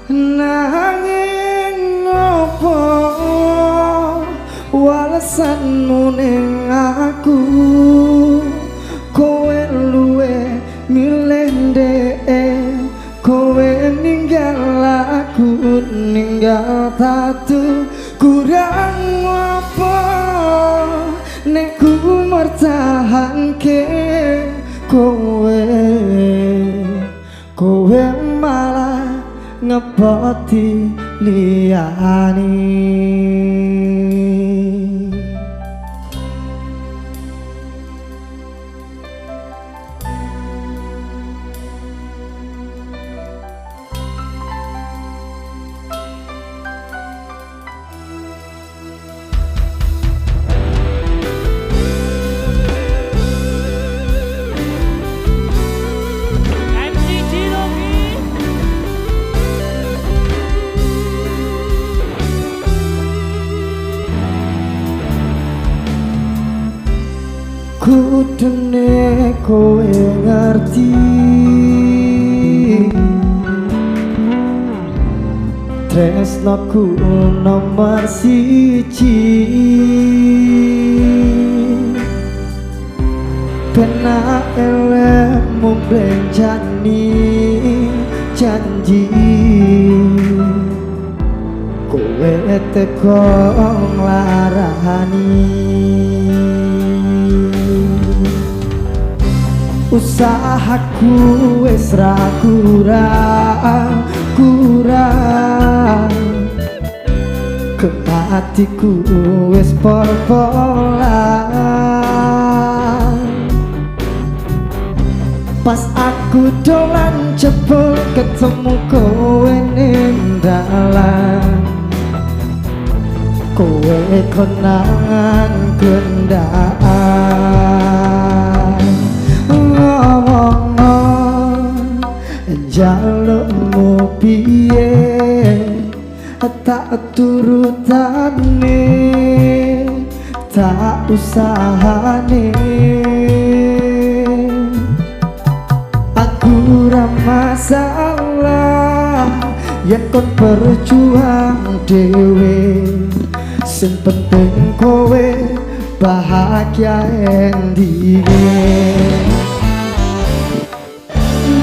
Nanging opo walesanmu ning aku? Kowe luwe milih ndeke, kowe ninggal aku, ninggal tatu. Kurang apa nek ku mertahanke kowe, kowe malah ngepoti liyane. MC Jiroki. Kudune kowe ngerti tresnoku nomor siji, penak elemu blenjani janji, kowe teko nglarani. Usahaku wis ra kurang kurang, kepatiku wis pol-polan. Pas aku dolan jebul ketemu kowe ning dalan, kowe konangan gendaan. Ngomong jalukmu piye tak turutane, tak usahane. Aku ra masalah yen kon berjuang dhewe, sing penting kowe bahagia endinge.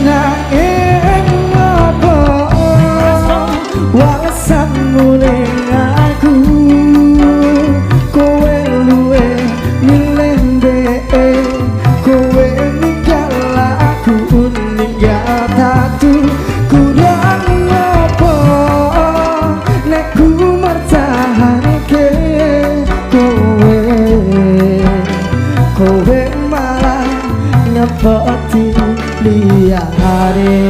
Nanging opo walesanmu ning aku? Kowe luwe milih ndeke, kowe ninggal aku, ninggal tatu. Kurang opo nek ku mertahanke kowe, kowe malah ngepoti liyane.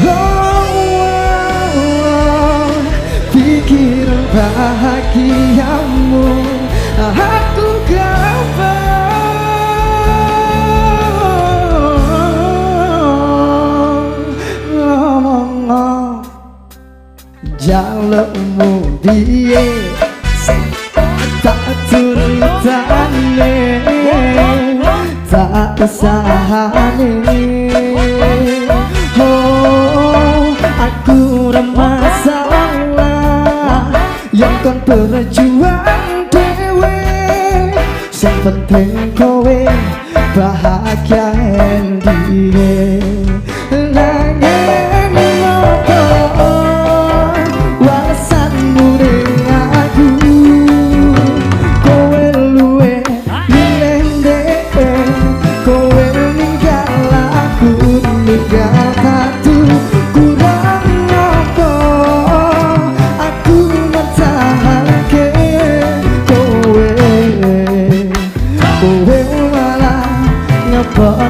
Oh, pikiran bahagiamu aku gampang. Ngomong jalukmu piye tak turutane, tak usahane. Oh, aku ra masalah yang kon berjuang dhewe, sing penting kowe bahagia endinge. Nanging opo walesanmu ning aku? Kowe luwe milih ndeke, kowe ninggal aku, ninggal tatu. Kurang opo aku mertahanke kowe, kowe malah ngepoti